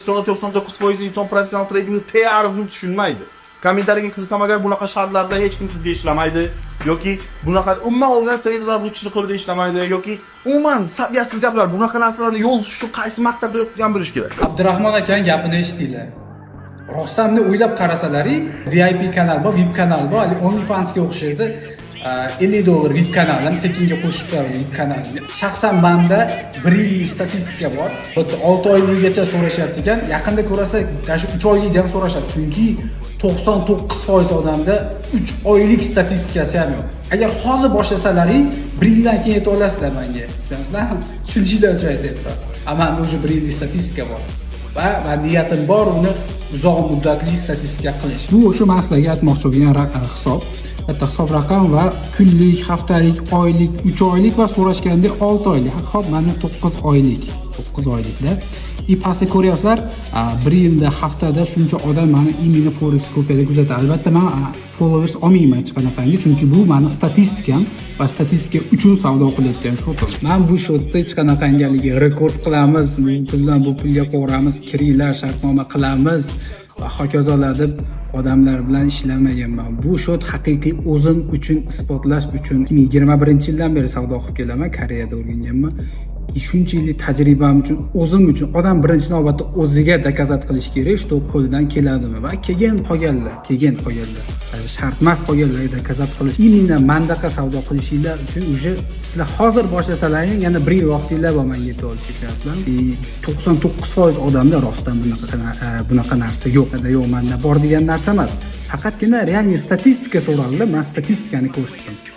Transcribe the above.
99% inson professional tradingni T harfini tushunmaydi. Kommentariyaga kirsam agar, bunaqa shartlarda hech kim sizga ishlamaydi yoki bunaqa umuman olgan treyderlar bu kishini qo'lida ishlamaydi yoki umuman saviyasiz gaplar. Bunaqa narsalarni yozish uchun qaysi maktabda o'qigan bilish kerak. Abdurahmon akani gapini eshitdinglar. Rostdan bunday o'ylab qarasalaring, VIP kanal bor, VIP kanal bor, hali OnlyFansga o'xshaydi. 50 dollar VIP kanalim, tekinga qo'shib qo'yadi VIP kanal. Shaxsan menda 1 yillik statistika bor. Hatto 6 oyligacha so'rashyapti ekan. Yaqinda ko'rasizlar, даже 3 oylik ham so'rashadi. Chunki 99% odamda 3 oylik statistikasi ham yo'q. Agar hozir boshlasalaring, 1 yildan keyin yeta olasizlar menga. Tushunasizlarmi? Tushunishinglar uchun aytyapman. A menda уже 1 yillik statistika bor. Va niyatim bor uni uzoq muddatli statistika qilish. Bu o'sha man sizlarga aytmoqchi bo'lgan hisob. Bitta hisob raqam va kunlik, haftalik, oylik, 3 oylik va so'rashgandek 6 oylik. Ho'p, mana 9 oylik. 9 oylikda. И pastda ko'ryapsizlar, bir yilda haftada shuncha odam mani именно Forex kopiyada kuzatadi. Albatta man followers olmayman hech qanaqangi, chunki bu mani statistikam va statistika uchun savdo qilayotgan счёт im. Man bu счёт da hech qanaqangi haligi rekord qilamiz, bu puldan bu pulga qovuramiz, kiringlar, shartnoma qilamiz va hokazolar deb odamlar bilan ishlamaganman. Bu счёт haqiqiy o'zim uchun isbotlash uchun. 2021-yildan beri savdo qilib kelaman, Koreyada o'rganganman. Shuncha yillik tajribam uchun, o'zim uchun. Odam birinchi navbatda o'ziga доказать qilish kerak, что qo'lidan keladimi, va keyin qolganlar даже shart emas, qolganlarga доказать qilish. Именно mandaqa savdo qilishinglar uchun уже sizlar hozir boshlasalaring, yana bir yil vaqtinglar bor manga yetib olishga, tushunasizlarmi? И 99% odamda rostdan bunaqa narsa yo'q. Yo'q, manda bor degan narsa emas, faqatgina реальный statistika so'raldi, man statistikani ko'rsatdim.